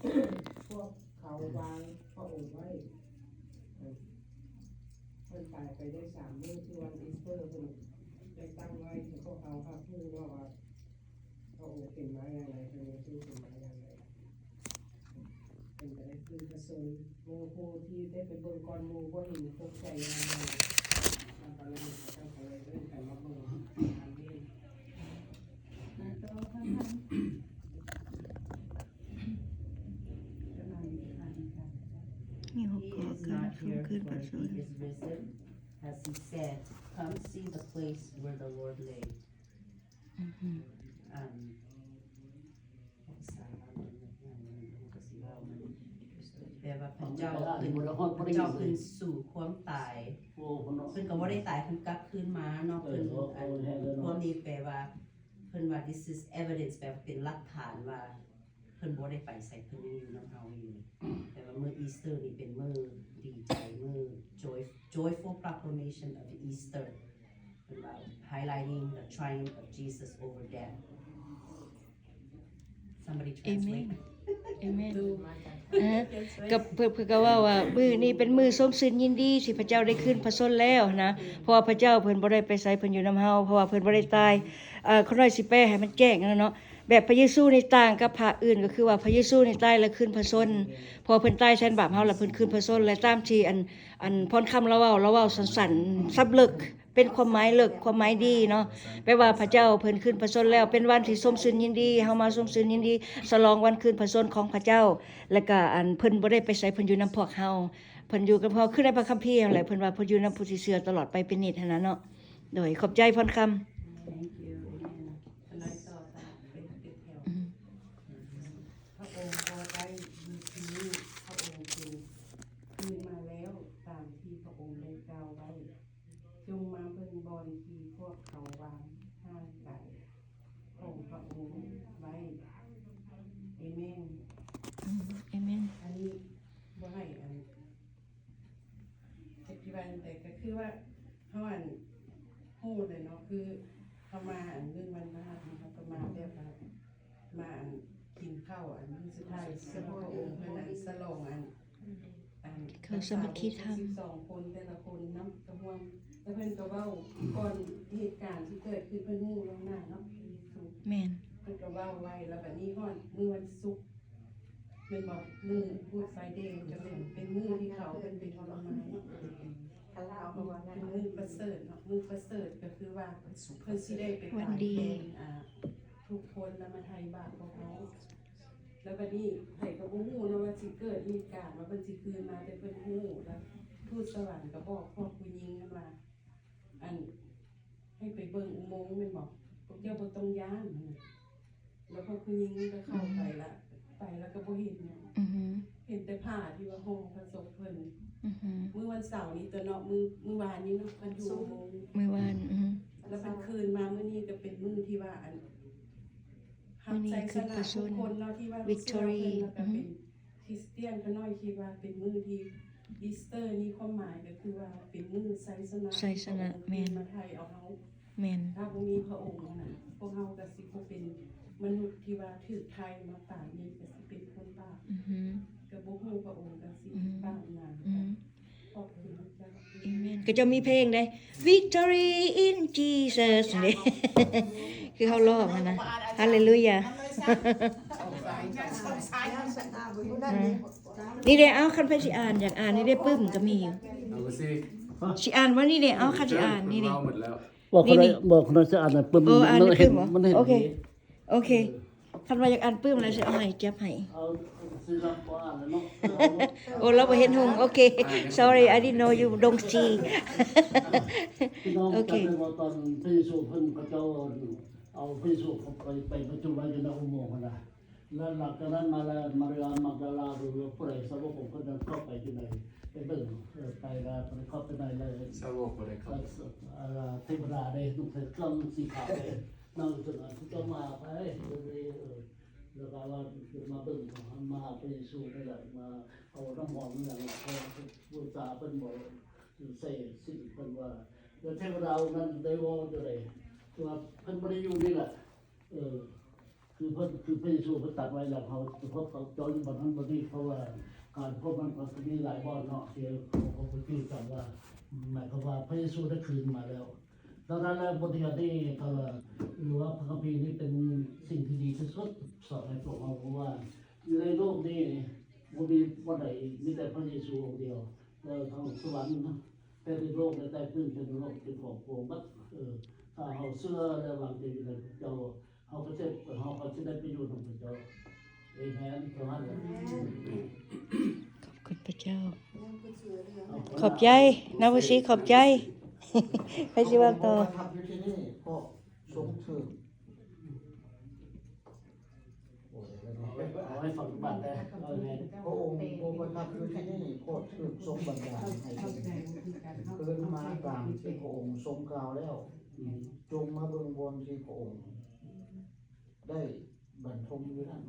ພວກເຂົາວາງພະອົງໄວ້. ເພິ່ນຕາຍໄປໄດ້ສາມມື້ ຄືວັນອີສເຕີ ເພິ່ນໄດ້ຕັ້ງໄວ້ໃຫ້ພວກເຮົາຮັບຮູ້ເນາະວ່າ ພະອົງເປັນມາຢ່າງໃດ, ພະເຢຊູເປັນມາຢ່າງໃດ. ເພິ່ນກໍໄດ້ຄືນພະຊົນ. ໝູ່ຜູ້ທີ່ໄດ້ໄປເບິ່ງກ່ອນໝູ່ບໍ່ເຫັນ ຕົກໃຈຢ່າງໃດ, ແລ້ວກໍເລີຍ ເຂົາເຈົ້າກໍເລີຍເອີ້ນກັນມາເບິ່ງ. ອາເມນ. ມີຫົກຂໍ້ He is not here, for he is risen, as he said. Come see the place where the Lord lay. ອືຮຶ ອັນ ພາສາລາວມັນ ມັນກໍຊິເວົ້າມັນ ແປວ່າພະເຈົ້າຂຶ້ນ ພະເຈົ້າຂຶ້ນສູ່ຄວາມຕາຍ. ເພິ່ນກໍບໍ່ໄດ້ຕາຍ ເພິ່ນກັບຄືນມາເນາະ. ເພິ່ນ ອັນ ພວກນີ້ແປວ່າ ເພິ່ນວ່າ this is evidence ແປວ່າເປັນຫຼັກຖານວ່າ ເພິ່ນບໍ່ໄດ້ໄປໃສ ເພິ່ນຍັງຢູ່ນຳເຮົາຢູ່. ແຕ່ວ່າມື້ Easter ນີ້ເປັນມື້ດີໃຈ ມື້ joy joyful proclamation of Easter. ເພິ່ນວ່າ highlighting the triumph of Jesus over death. Somebody translate. ເອເມນ ເອເມນ. ເອີ ກໍເພິ່ນ ເພິ່ນກໍເວົ້າວ່າ ມື້ນີ້ເປັນມື້ຊົມຊື່ນຍິນດີທີ່ພະເຈົ້າໄດ້ຄືນພະຊົນແລ້ວນະ ເພາະວ່າພະເຈົ້າເພິ່ນບໍ່ໄດ້ໄປໃສ ເພິ່ນຢູ່ນຳເຮົາ ເພາະວ່າເພິ່ນບໍ່ໄດ້ຕາຍ. ເອີ ຂ້ານ້ອຍຊິແປໃຫ້ມັນແຈ້ງເນາະ. ແບບພະເຢຊູນີ້ຕ່າງກັບພາກອື່ນ ກໍຄືວ່າພະເຢຊູນີ້ຕາຍແລ້ວຄືນພະຊົນ ເພາະວ່າເພິ່ນຕາຍແທນບາບເຮົາ ແລ້ວເພິ່ນຄືນພະຊົນ. ແລະ ຕາມທີ່ອັນ ອັນພອນຄຳລາວເວົ້າ ລາວເວົ້າສັ້ນໆ ສັບເລິກ ເປັນຄວາມໝາຍເລິກ ຄວາມໝາຍດີເນາະ. ແປວ່າພະເຈົ້າເພິ່ນຄືນພະຊົນແລ້ວ ເປັນວັນທີ່ຊົມຊື່ນຍິນດີ ເຮົາມາຊົມຊື່ນຍິນດີ ສະຫຼອງວັນຄືນພະຊົນຂອງພະເຈົ້າ. ແລ້ວກະອັນເພິ່ນບໍ່ໄດ້ໄປໃສ ເພິ່ນຢູ່ນຳພວກເຮົາ ເພິ່ນຢູ່ກັບເຮົາ ຄືໃນພະຄຳພີຫັ້ນແຫຼະ ເພິ່ນວ່າເພິ່ນຢູ່ນຳຜູ້ທີ່ເຊື່ອຕະຫຼອດໄປເປັນນິດຫັ້ນນະເນາະ. ໂດຍ ຂອບໃຈພອນຄຳ. Thank you. Amen. ອັນໃດຕໍ່ ເປັນ ເປັນແຖວ. ອືມ ພະອົງບໍ່ໄດ້ຢູ່ທີ່ນີ້ ພະອົງເປັນຄືນມາແລ້ວ ຕາມທີ່ພະອົງໄດ້ກ່າວໄວ້. ຈົ່ງມາເບິ່ງບ່ອນທີ່ພວກເຂົາວາງຮ່າງກາຍຂອງພະອົງໄວ້. ເອເມນ. ອືມ ເອເມນ. ອັນນີ້ບໍ່ໃຫ້ອັນ ອະທິບາຍແຕ່ກໍຄືວ່າເຮົາອັນຮູ້ແຫຼະເນາະ ຄືເຮົາມາອັນມື້ວັນພະຫັດເນາະ ເຮົາກໍມາແບບວ່າມາອັນກິນເຂົ້າອັນມື້ສຸດທ້າຍຂອງພະອົງ ເພິ່ນອັນສະຫຼອງອັນ ອັນເຂົ້າສາມັກຄີທຳ ສິບສອງຄົນ ແຕ່ລະຄົນເນາະ ກໍຮ່ວມ ແລ້ວເພິ່ນກໍເວົ້າກ່ອນເຫດການທີ່ເກີດຂຶ້ນ ເພິ່ນຮູ້ລ່ວງໜ້າເນາະ ແມ່ນ ເພິ່ນກໍເວົ້າໄວ້ ແລ້ວບັດນີ້ຮອດມື້ວັນສຸກ ແມ່ນບໍ່? ມື້ Good Friday ກໍແມ່ນເປັນມື້ທີ່ເຂົາເປັນ ເປັນ ເປັນມື້ປະເສີດເນາະ ມື້ປະເສີດກໍຄືວ່າເພິ່ນຊິໄດ້ໄປຕາຍແທນ ອ່າ ທຸກຄົນ ແລ້ວມາໄຖ່ບາບພວກເຮົາ. ແລ້ວບັດນີ້ໃຜກໍບໍ່ຮູ້ເນາະວ່າຊິເກີດເຫດການວ່າເພິ່ນຊິຄືນມາ ແຕ່ເພິ່ນຮູ້ ແລ້ວທູດສະຫວັນກໍບອກພວກຜູ້ຍິງນັ້ນວ່າ ອັນ ໃຫ້ໄປເບິ່ງອຸໂມງແມ່ນບໍ່? ພວກເຈົ້າບໍ່ຕ້ອງຢ້ານ. ແລ້ວພວກຜູ້ຍິງກໍເຂົ້າໄປລະ ໄປແລ້ວກໍບໍ່ເຫັນຫຍັງ ອືຮຶ ເຫັນແຕ່ຜ້າທີ່ວ່າຫໍ່ພະສົບເພິ່ນ. ອືຮຶ ມື້ວັນເສົານີ້ຕົວະເນາະ ມື້ ມື້ວານນີ້ເນາະ ເພິ່ນຢູ່ອຸໂມງ ມື້ວານ ອືຮຶ ແລ້ວເພິ່ນຄືນມາມື້ນີ້ກໍເປັນມື້ທີ່ວ່າ ອັນ ຮັບໄຊຊະນະທຸກຄົນເນາະ ທີ່ວ່າເຊື່ອເພິ່ນ ແລ້ວກໍເປັນ ຄຣິສຕຽນຂ້ານ້ອຍຄິດວ່າເປັນມື້ທີ່ ອີສເຕີນີ້ ຄວາມໝາຍກໍຄືວ່າເປັນມື້ໄຊຊະນະ ໄຊຊະນະ ທີ່ພະອົງ ແມ່ນ ມາໄຖ່ເອົາເຮົາ ແມ່ນ ຖ້າບໍ່ມີພະອົງຫັ້ນນະ ພວກເຮົາກໍຊິບໍ່ເປັນມະນຸດທີ່ວ່າຖືກໄຖ່ເນາະ ປານນີ້ກໍຊິເປັນຄົນບາບ ອືຮຶ ກໍບໍ່ຮູ້ພະອົງກໍຊິ ອືຮຶ ປາບຫຍັງ ອືຮຶ ຂອບຄຸນພະເຈົ້າ ເອເມນ ກໍຈະມີເພງເດ້ Victory in Jesus ເດ້ ຄືເຮົາຮ້ອງຫັ້ນນະ Hallelujah. ນີ້ເດ້ ເອົາ ຄັນໃຜຊິອ່ານ ຢາກອ່ານນີ້ເດ້ ປຶ້ມກໍມີຢູ່ ເອົາຊິ ຊິອ່ານບໍ່ນີ້ເດ້ ເອົາ ຄັນຊິອ່ານນີ້ເດ້ ເວົ້າໝົດແລ້ວ ບໍ່ ນີ້ ບໍ່ ຄັນຊິອ່ານປຶ້ມ ໂອ້ ອ່ານປຶ້ມບໍ່ ມັນເຫັນ ໂອເຄ ໂອເຄ ເອີ ຄັນວ່າຢາກອ່ານປຶ້ມແລ້ວຊິເອົາໃຫ້ ຈັບໃຫ້ ເອົາ ຊິຮັບບໍ່ອ່ານແລ້ວເນາະ ໂອ້ ລາວບໍ່ເຫັນຫົງ ໂອເຄ Sorry, I didn't know you don't see. ພີ່ນ້ອງ ໂອເຄ ຈຳໄດ້ບໍ່ ຕອນພະເຢຊູເພິ່ນ ເຂົາເຈົ້າເອົາພະເຢຊູເຂົ້າໄປ ໄປປະຈຸໄວ້ຢູ່ໃນອຸໂມງຫັ້ນນະ ແລ້ວຫຼັງຈາກນັ້ນມາແລ້ວ ມາເຣຍ ມາກດາລາ ຫຼືວ່າຜູ້ໃດ ສາວົກຂອງເພິ່ນນັ້ນເຂົ້າໄປຢູ່ໃນ ໄປເບິ່ງ ເອີ ໄປແລ້ວ ເພິ່ນເຂົ້າໄປໃນເລີຍ ສາວົກບໍ່ໄດ້ເຂົ້າ ເອີ ເທວະດາເດ້ ນຸ່ງໃສ່ເຄື່ອງສີຂາວເດ້ ນາງຕົວນັ້ນເຈົ້າມາໄປ ເອີ ແລ້ວກໍວ່າມາເບິ່ງ ມາຫາພະເຢຊູນີ້ແຫຼະ ມາເອົານ້ຳຫອມອີ່ຫຍັງມາບູຊາເພິ່ນບໍ່ ໃສ່ສິນເພິ່ນວ່າ ແລ້ວເທວະດາອົງນັ້ນໄດ້ເວົ້າຈັ່ງໃດ ວ່າເພິ່ນບໍ່ໄດ້ຢູ່ນີ້ແຫຼະ ເອີ ຄືເພິ່ນ ຄືພະເຢຊູເພິ່ນຕັດໄວ້ແລ້ວ ເຮົາຈະພົບກັບເຈົ້າຢູ່ບ່ອນນັ້ນບ່ອນນີ້ ເພາະວ່າການພົບມັນກໍມີຫຼາຍບ່ອນເນາະ ທີ່ເຮົາກໍບໍ່ຈື່ກັນວ່າ ໝາຍຄວາມວ່າພະເຢຊູໄດ້ຄືນມາແລ້ວ. ດັ່ງນັ້ນແລ້ວ ບົດຮຽນນີ້ກໍ ຫຼືວ່າພະຄຳພີນີ້ເປັນສິ່ງທີ່ດີທີ່ສຸດ ສອນໃຫ້ພວກເຮົາຮູ້ວ່າ ຢູ່ໃນໂລກນີ້ບໍ່ມີບ່ອນໃດ ມີແຕ່ພະເຢຊູອົງດຽວ ແຕ່ທາງສະຫວັນ ແຕ່ໃນໂລກ ແຕ່ພື້ນແຕ່ໃນໂລກເປັນຂອງພະອົງໝົດ. ເອີ ຖ້າເຮົາເຊື່ອ ແລະ ວາງໃຈຢູ່ໃນພະເຈົ້າ ເຮົາກໍຈະ ເຮົາກໍຈະໄດ້ໄປຢູ່ນຳພະເຈົ້າ. ເອເມນ. ຂອບຄຸນພະເຈົ້າ. ຂອບໃຈນາໂບຊີ ຂອບໃຈ. ໃຜຊິເວົ້າຕໍ່? ພະອົງບໍ່ປະທັບຢູ່ທີ່ນີ້ ເພາະຊົງຖືກ ເອົາໄວ້ ເອົາໄວ້ຝັງບາດແດ່. ເອີ ແມ່ນ. ພະອົງບໍ່ປະທັບຢູ່ທີ່ນີ້ ເພາະຖືກຊົງບັນດານໃຫ້ເພິ່ນຄືນມາຕາມທີ່ພະອົງຊົງກ່າວແລ້ວ. ອືມ ຈົ່ງມາເບິ່ງບ່ອນທີ່ພະອົງໄດ້ບັນທົງຢູ່ນັ້ນ.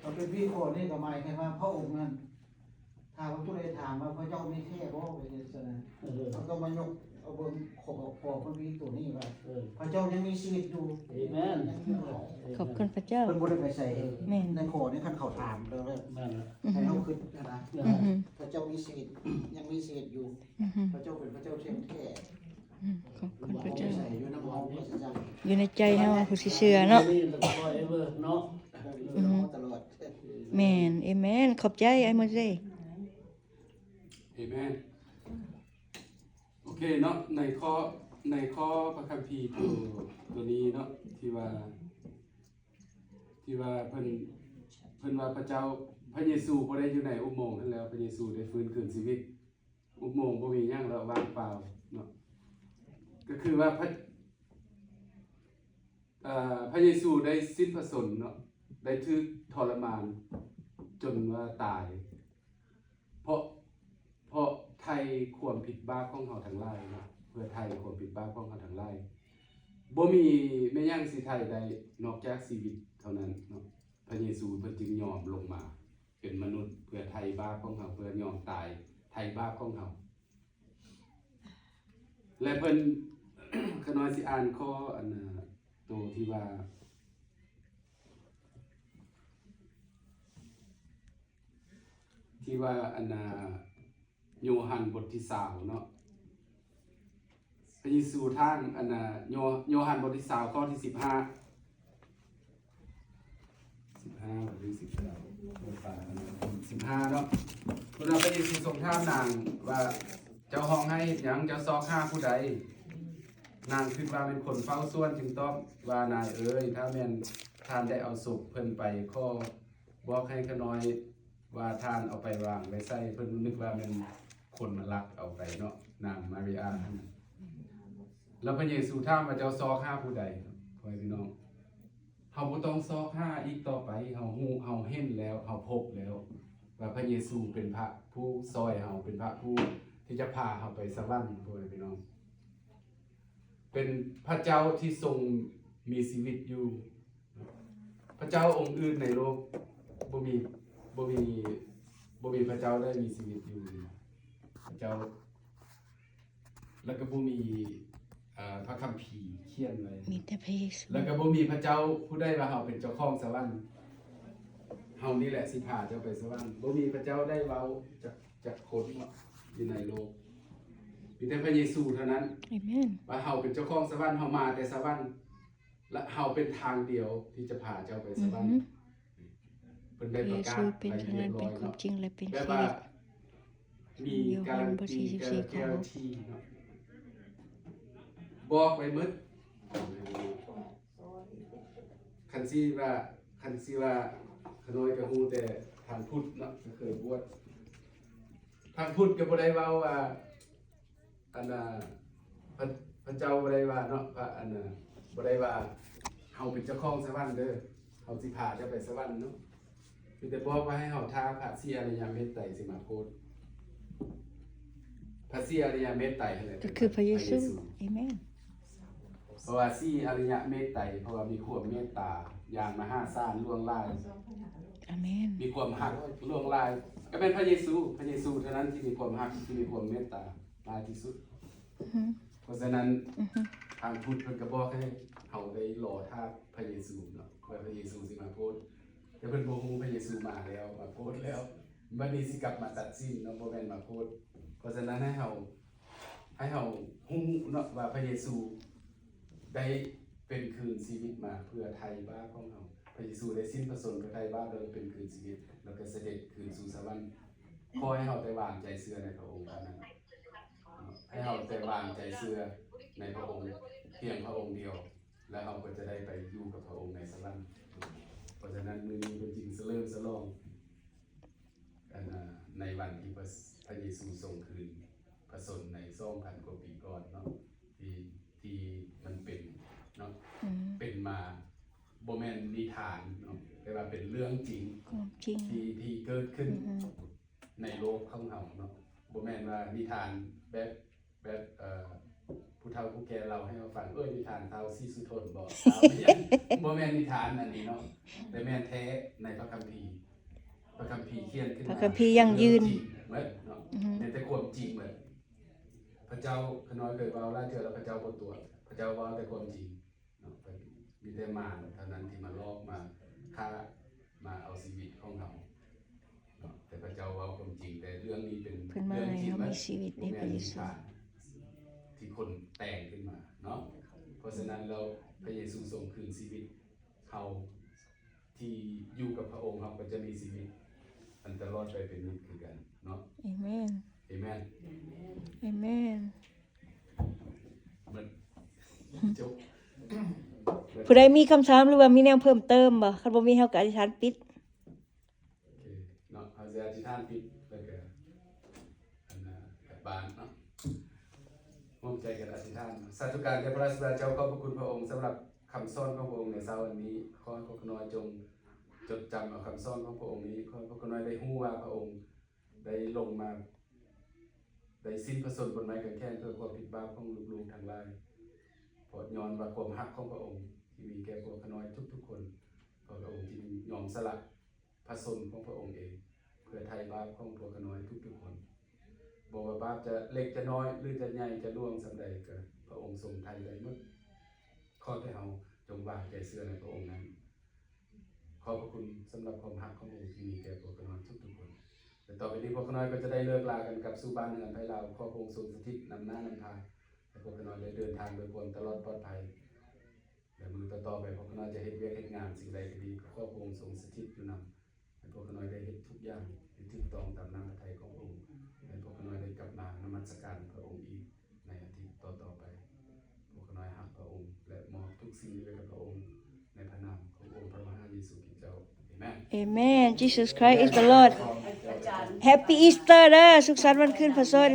ເອົາເປັນພິທີ ຂໍ້ນີ້ກໍໝາຍເຖິງວ່າພະອົງນັ້ນ ຖ້າວ່າຜູ້ໃດຖາມວ່າ ພະເຈົ້າມີແທ້ບໍ່? ໄປເຮັດຊັ້ນນະ ເອີ ເຮົາຕ້ອງມາຍົກເອົາເບິ່ງຂໍ້ ຂໍ້ຄຳພີໂຕນີ້ວ່າ ເອີ ພະເຈົ້າຍັງມີຊີວິດຢູ່. ເອເມນ. ຂອບຄຸນພະເຈົ້າ. ເພິ່ນບໍ່ໄດ້ໄປໃສ. ເອີ ແມ່ນ. ໃນຂໍ້ນີ້ຄັນເຂົາຖາມແລ້ວ ແມ່ນລະ ໃຫ້ເຮົາຄິດນະ ອືຮຶ ພະເຈົ້າມີຊີວິດ ຍັງມີຊີວິດຢູ່. ອືຮຶ ພະເຈົ້າເປັນພະເຈົ້າທ່ຽງແທ້. ອືມ ຂອບຄຸນພະເຈົ້າ. ຢູ່ໃນໃຈເຮົາຜູ້ຊິເຊື່ອເນາະ. ອືຮຶ ແມ່ນ. ເອເມນ. ຂອບໃຈອ້າຍໂມເຊ. ເອເມນ. ໂອເຄເນາະ ໃນຂໍ້ ໃນຂໍ້ພະຄຳພີໂຕ ໂຕນີ້ເນາະ ທີ່ວ່າ ທີ່ວ່າເພິ່ນ ເພິ່ນວ່າພະເຈົ້າ ພະເຢຊູບໍ່ໄດ້ຢູ່ໃນອຸໂມງຫັ້ນແລ້ວ ພະເຢຊູໄດ້ຟື້ນຄືນຊີວິດ. ອຸໂມງບໍ່ມີຫຍັງແລ້ວ ວ່າງເປົ່າເນາະ. ກໍຄືວ່າພະ ເອີ ພະເຢຊູໄດ້ສິ້ນພະຊົນເນາະ ໄດ້ຖືກທໍລະມານຈົນວ່າຕາຍ ເພາະ ເພາະໄຖ່ຄວາມຜິດບາບຂອງເຮົາທັງຫຼາຍເນາະ ເພື່ອໄຖ່ຄວາມຜິດບາບຂອງເຮົາທັງຫຼາຍ. ບໍ່ມີແມ່ນຫຍັງຊິໄຖ່ໄດ້ນອກຈາກຊີວິດເທົ່ານັ້ນເນາະ. ພະເຢຊູເພິ່ນຈຶ່ງຍອມລົງມາເປັນມະນຸດ ເພື່ອໄຖ່ບາບຂອງເຮົາ ເພື່ອຍອມຕາຍໄຖ່ບາບຂອງເຮົາ. ແລະ ເພິ່ນ ຂ້ານ້ອຍຊິອ່ານຂໍ້ ອັນ ໂຕທີ່ວ່າ ທີ່ວ່າ ອັນ ໂຍຮັນບົດທີຊາວເນາະ ພະເຢຊູຖາມ ອັນ ໂຍ ໂຍຮັນບົດທີຊາວ ຂໍ້ທີສິບຫ້າ ສິບຫ້າ ຫຼື ສິບເກົ້າ ເປີດປາກ ສິບຫ້າເນາະ. ເພິ່ນວ່າ ພະເຢຊູຊົງຖາມນາງວ່າ ເຈົ້າຮ້ອງໄຫ້ເຮັດຫຍັງ? ເຈົ້າຊອກຫາຜູ້ໃດ? ນາງຄິດວ່າແມ່ນຄົນເຝົ້າສວນ ຈຶ່ງຕອບວ່າ ນາຍເອີຍ, ຖ້າແມ່ນທ່ານໄດ້ເອົາສົບເພິ່ນໄປ, ຂໍບອກໃຫ້ຂ້ານ້ອຍວ່າທ່ານເອົາໄປວາງໄວ້ໃສ. ເພິ່ນນຶກວ່າແມ່ນຄົນມາລັກເອົາໄປເນາະ, ນາງມາຣິອາ. ແລ້ວພະເຢຊູຖາມວ່າ ເຈົ້າຊອກຫາຜູ້ໃດ? ພໍ່ແມ່ພີ່ນ້ອງ, ເຮົາບໍ່ຕ້ອງຊອກຫາອີກຕໍ່ໄປ. ເຮົາຮູ້, ເຮົາເຫັນແລ້ວ, ເຮົາພົບແລ້ວວ່າພະເຢຊູເປັນພະຜູ້ຊ່ອຍເຮົາ, ເປັນພະຜູ້ທີ່ຈະພາເຮົາໄປສະຫວັນ, ພໍ່ແມ່ພີ່ນ້ອງ. ເປັນພະເຈົ້າທີ່ຊົງມີຊີວິດຢູ່. ພະເຈົ້າອົງອື່ນໃນໂລກບໍ່ມີ, ບໍ່ມີ, ບໍ່ມີພະເຈົ້າໄດ້ມີຊີວິດຢູ່. ພະເຈົ້າ ແລ້ວກໍບໍ່ມີ ເອີ ພະຄຳພີຂຽນໄວ້, ມີແຕ່ພະເຢຊູ. ແລ້ວກໍບໍ່ມີພະເຈົ້າຜູ້ໃດວ່າເຮົາເປັນເຈົ້າຂອງສະຫວັນ, ເຮົານີ້ແຫຼະຊິພາເຈົ້າໄປສະຫວັນ. ບໍ່ມີພະເຈົ້າໄດ້ເວົ້າຈັກ, ຈັກຄົນເນາະ ຢູ່ໃນໂລກ, ມີແຕ່ພະເຢຊູເທົ່ານັ້ນ. ອາເມນ. ວ່າເຮົາເປັນເຈົ້າຂອງສະຫວັນ, ເຮົາມາແຕ່ສະຫວັນ. ແລະ ເຮົາເປັນທາງດຽວທີ່ຈະພາເຈົ້າໄປສະຫວັນ. ອືຮຶ. ເພິ່ນໄດ້ປະກາດໄວ້ຮຽບຮ້ອຍເນາະ, ແບບວ່າມີກາຣັນຕີ, ກາຣັນຕີເນາະ, ບອກໄວ້ໝົດ. ຄັນຊິວ່າ, ຄັນຊິວ່າ ຂ້ານ້ອຍກໍຮູ້ແຕ່ທາງພຸດເນາະ, ກໍເຄີຍບວດ. ທາງພຸດກໍບໍ່ໄດ້ເວົ້າວ່າ ອັນນ່າ ພະ, ພະເຈົ້າບໍ່ໄດ້ວ່າເນາະ, ພະ, ອັນນ່າ ບໍ່ໄດ້ວ່າເຮົາເປັນເຈົ້າຂອງສະຫວັນເດີ, ເຮົາຊິພາເຈົ້າໄປສະຫວັນເນາະ. ມີແຕ່ບອກວ່າໃຫ້ເຮົາຖ້າພະສີອະລິຍະເມດໄຕຊິມາໂປດ. ພະສີອະລິຍະເມດໄຕຫັ້ນແຫຼະ ກໍຄືພະເຢຊູ. ອາເມນ. ເພາະວ່າສີອະລິຍະເມດໄຕ ເພາະວ່າມີຄວາມເມດຕາຢ່າງມະຫາສານຫຼວງຫຼາຍ. ອາເມນ. ມີຄວາມຮັກຫຼວງຫຼາຍ, ກໍແມ່ນພະເຢຊູ, ພະເຢຊູເທົ່ານັ້ນທີ່ມີຄວາມຮັກ, ທີ່ມີຄວາມເມດຕາຫຼາຍທີ່ສຸດ. ອືຮຶ. ເພາະສະນັ້ນ ອືຮຶ, ທາງພຸດເພິ່ນກໍບອກໃຫ້ເຮົ ເຮົາໄດ້ລໍຖ້າພະເຢຊູເນາະ ວ່າພະເຢຊູຊິມາໂປດ, ແຕ່ເພິ່ນບໍ່ຮູ້ພະເຢຊູມາແລ້ວ ມາໂປດແລ້ວ, ບັດນີ້ຊິກັບມາຕັດສິນເນາະ ບໍ່ແມ່ນມາໂປດ. ເພາະສະນັ້ນໃຫ້ເຮົາ ໃຫ້ເຮົາຮູ້ເນາະວ່າພະເຢຊູໄດ້ເປັນຄືນຊີວິດມາເພື່ອໄຖ່ບາບຂອງເຮົາ. ພະເຢຊູໄດ້ສິ້ນພະຊົນເພື່ອໄຖ່ບາບ ແລ້ວເປັນຄືນຊີວິດ ແລ້ວກໍສະເດັດຄືນສູ່ສະຫວັນ. ຂໍໃຫ້ເຮົາແຕ່ວາງໃຈເຊື່ອໃນພະອົງເທົ່ານັ້ນເນາະ, ໃຫ້ເຮົາແຕ່ວາງໃຈເຊື່ອໃນພະອົງພຽງພະອົງດຽວ ແລ້ວເຮົາກໍຈະໄດ້ໄປຢູ່ກັບພະອົງໃນສະຫວັນ. ເພາະສະນັ້ນ ມື້ນີ້ເພິ່ນຈຶ່ງສະເຫຼີມສະຫຼອງ ອັນ ໃນວັນທີ່ພະ ພະເຢຊູຊົງຄືນພະຊົນໃນສອງພັນກວ່າປີກ່ອນເນາະ ທີ່ ທີ່ມັນເປັນເນາະ ອືມ ເປັນມາ ບໍ່ແມ່ນນິທານເນາະ ແຕ່ວ່າເປັນເລື່ອງຈິງ ຄວາມຈິງ ທີ່ ທີ່ເກີດຂຶ້ນ ອືຮຶ ໃນໂລກຂອງເຮົາເນາະ. ບໍ່ແມ່ນວ່ານິທານແບບ ແບບ ເອີ ຜູ້ເຖົ້າຜູ້ແກ່ເລົ່າໃຫ້ເຮົາຟັງ, ເອີຍ ນິທານທ້າວສີສຸທົນບໍ ທ້າວອີຫຍັງ, ບໍ່ແມ່ນນິທານອັນນີ້ເນາະ ແຕ່ແມ່ນແທ້ໃນພະຄຳພີ. ພະຄຳພີຂຽນຂຶ້ນມາ ພະຄຳພີຢັ້ງຢືນ ເລື່ອງຈິງໝົດເນາະ ອືຮຶ ແມ່ນແຕ່ຄວາມຈິງໝົດ. ພະເຈົ້າ ຂ້ານ້ອຍເຄີຍເວົ້າຫຼາຍເທື່ອແລ້ວ ພະເຈົ້າບໍ່ຕົວະ, ພະເຈົ້າເວົ້າແຕ່ຄວາມຈິງເນາະ. ມີແຕ່ມານເທົ່ານັ້ນທີ່ມາຫຼອກ ມາຄ້າ ມາເອົາຊີວິດຂອງເຮົາເນາະ, ແຕ່ພະເຈົ້າເວົ້າຄວາມຈິງ. ແຕ່ເລື່ອງນີ້ເປັນ ເພິ່ນມາໃຫ້ເຮົາມີຊີວິດໃນພະເຢຊູ ບໍ່ແມ່ນນິທານທີ່ຄົນແຕ່ງຂຶ້ນມາເນາະ. ເພາະສະນັ້ນແລ້ວ ພະເຢຊູຊົງຄືນຊີວິດເຮົາ ທີ່ຢູ່ກັບພະອົງ ເຮົາກໍຈະມີຊີວິດອັນຕະຫຼອດໄປເປັນນິດຄືກັນເນາະ. ເອເມນ ເອເມນ ເອເມນ. ໝົດ ຈົບ. ຜູ້ໃດມີຄຳຖາມ ຫຼືວ່າມີແນວເພີ່ມເຕີມບໍ່? ຄັນບໍ່ມີ ເຮົາກໍອະທິຖານປິດ. ໂອເຄເນາະ, ເຮົາຈະອະທິຖານປິດ ແລ້ວກໍ ອັນນ່າ ກັບບ້ານເນາະ. ຮ່ວມໃຈກັນອະທິຖານ. ສາທຸການແດ່ພະລາຊະບິດາເຈົ້າ, ຂອບພະຄຸນພະອົງສຳລັບຄຳສອນຂອງພະອົງໃນເຊົ້າວັນນີ້. ຂໍໃຫ້ພວກຂ້ານ້ອຍຈົ່ງຈົດຈຳເອົາຄຳສອນຂອງພະອົງນີ້. ຂໍໃຫ້ພວກຂ້ານ້ອຍໄດ້ຮູ້ວ່າພະອົງໄດ້ລົງມາ ໄດ້ສິ້ນພະຊົນບົນໄມ້ກາງແຂນເພື່ອຄວາມຜິດບາບຂອງລູກໆທັງຫຼາຍ. ເພາະຍ້ອນວ່າຄວາມຮັກຂອງພະອົງທີ່ມີແກ່ພວກຂ້ານ້ອຍທຸກໆຄົນ, ພະອົງຈຶ່ງຍອມສະຫຼະ ພະຊົນຂອງພະອົງເອງ ເພື່ອໄຖ່ບາບຂອງພວກຂ້ານ້ອຍທຸກໆຄົນ. ບໍ່ວ່າບາບຈະເລັກຈະນ້ອຍ ຫຼື ຈະໃຫຍ່ຈະຫຼວງສ່ຳໃດ ກໍພະອົງຊົງໄຖ່ໄດ້ໝົດ. ຂໍແຕ່ເຮົາຈົ່ງວາງໃຈເຊື່ອໃນພະອົງນັ້ນ. ຂອບພະຄຸນສຳລັບຄວາມຮັກຂອງພະອົງທີ່ມີແກ່ພວກຂ້ານ້ອຍທຸກໆຄົນ. ແລະ ຕໍ່ໄປນີ້ພວກຂ້ານ້ອຍກໍຈະໄດ້ເລີກລາກັນກັບສູ່ບ້ານເຮືອນໄພລາວ. ຂໍພະອົງຊົງສະຖິດນຳໜ້ານຳທາ ໃຫ້ພວກຂ້ານ້ອຍໄດ້ເດີນທາງດ້ວຍຄວາມຕະຫຼອດປອດໄພ. ແລະ ມື້ຕໍ່ໆໄປ ພວກຂ້ານ້ອຍຈະເຮັດວຽກເຮັດງານສິ່ງໃດກໍດີ, ກໍຂໍພະອົງຊົງສະຖິດຢູ່ນຳ, ໃຫ້ພວກຂ້ານ້ອຍໄດ້ເຮັດທຸກຢ່າງໃຫ້ຖືກຕ້ອງຕາມນ້ຳພະໄທຂອງພະອົງ, ໃຫ້ພວກຂ້ານ້ອຍໄດ້ກັບມານະມັດສະການພະອົງອີກໃນອາທິດຕໍ່ໆໄປ. ພວກຂ້ານ້ອຍຮັກພະອົງ ແລະ ມອບທຸກສິ່ງໄວ້ກັບພະອົງ, ໃນພະນາມຂອງອົງພະມະຫາເຢຊູຄຣິດເຈົ້າ. ເອເມນ. ເອເມນ. Jesus Christ is the Lord. Happy Easter ເດີ, ສຸກສັນວັນຄືນພະຊົນ.